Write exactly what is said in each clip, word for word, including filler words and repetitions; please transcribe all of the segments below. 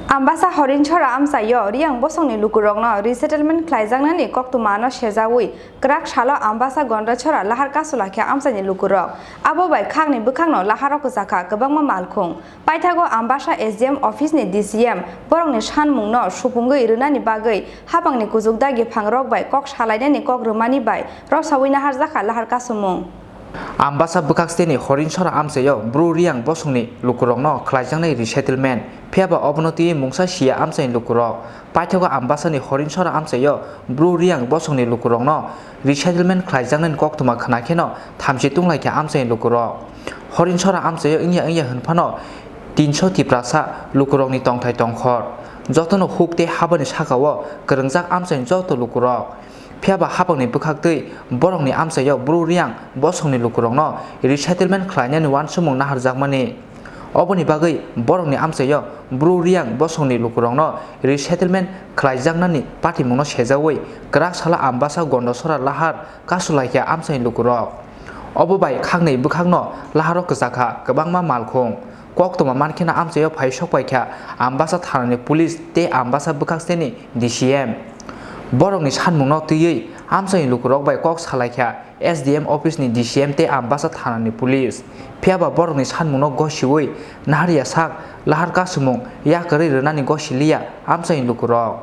Ambasa Horinchora amchaio Riang bosongni lukurokno resettlement khlaijaknani koktwmano sejaui kwrak salo Ambasa Gondachora lahar kasu laikha amchaini lukurok. Abo bai khakni bwkhakno laharo kwchakha kwbangma malkhung. Paithago Ambasa S D M office ni D C M borokni sanmungno supungwi rwnani bagwi hapangni kuchuk dagi phangrok bai kok salainani kok rwmani bai rosaui naharjakha lahar kasumung. Ambasa bwkhak steni Horinsora amchaio Bru Riang bosongni lukurokno khlaijaknai resettlement, phiyaba obono twiwi mungsa siya amchaini lukurok. Paithago Ambasani Horinsora amchaio Bru Riang bosongni lukurokno resettlement khlaijaknani koktwma khwnakheno thamchi tunglaikha amchaini lukurok. Horinsora amchaio wngya wngya hwnphano tinso Tiprasa lukurokni tongthai tongkhor. Jotono huk tei habani sakao kwrwngjak amchaini joto lukurok. Phiyaba hapangni bwkhaktwi borokni amchaio Bru Riang bosongni lukurokno resettlement khlainani uansukmung naharjakmani. Oboni bagwi borokni amchaio Bru Riang bosongni lukurokno resettlement khlaijaknani patimungno sejaui kwrak salo Ambasa Gondasora lahar kasulaikha amchaini lukurok. Obo bai khakni bwkhakno laharo kwchakha kwbangma malkhung. Koktwma mankheno amchaio phai sokpaikha Ambasa thanani police tei Ambasa bwkhak steni D C M. Borokni sanmungno twiwi amchaini lukurok bai kok salaikha S D M office ni D C M tei Ambasa thanani police. Phiyaba borokni sanmungno gosiui naharya sak lahar kasumung yakarwi rwnani gosiliya amchaini lukurok.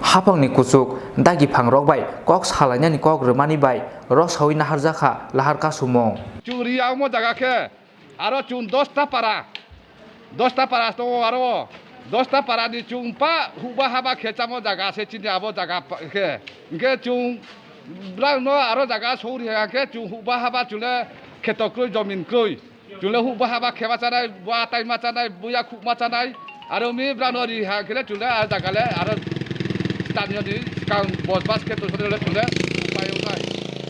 Hapangni kuchuk dagi phangrok bai kok salainani kok rwmani bai rosaui naharjakha lahar kasumung. Churi amo jaga khe aro chun dosta para, dosta para tongo aro dosta para ni chun pa huba haba khe chamo jaga se chini abo jaga pa-, khe. Hingkhe chun brang no aro jaga sori hingkhe chun huba haba chule kheto kroi jomin kroi. Chungle huk bahaba kheba chanai, bua taima chanai, buya khukma chanai. Aro mi brano ri ha kele chungle a jagale aro tanyo ni kang bos bas khe to chungle chungle upai upai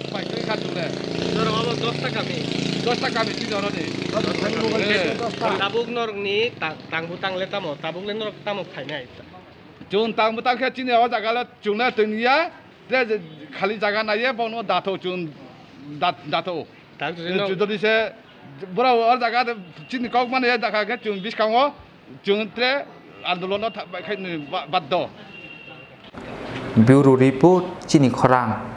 upai khe kha chungle. Norok abo dosta kami. Dosta kami chini oro ni. Dosta kami. Eh. Tabuk norok ni ta-, tang butang le tamo, tabuk le norok tamo phainai. Chun tang butang khe chini o jagale chungle toniya, tre je khali jaga naiye bono dato chun dat-, dato. Tang chwng no. Jodi se borok o jaga de chini kok mani dakha khe chwng biskango chwng tre andolono tha-, bai khai ni ba-, baddo. Bureau Report, Chini Khorang.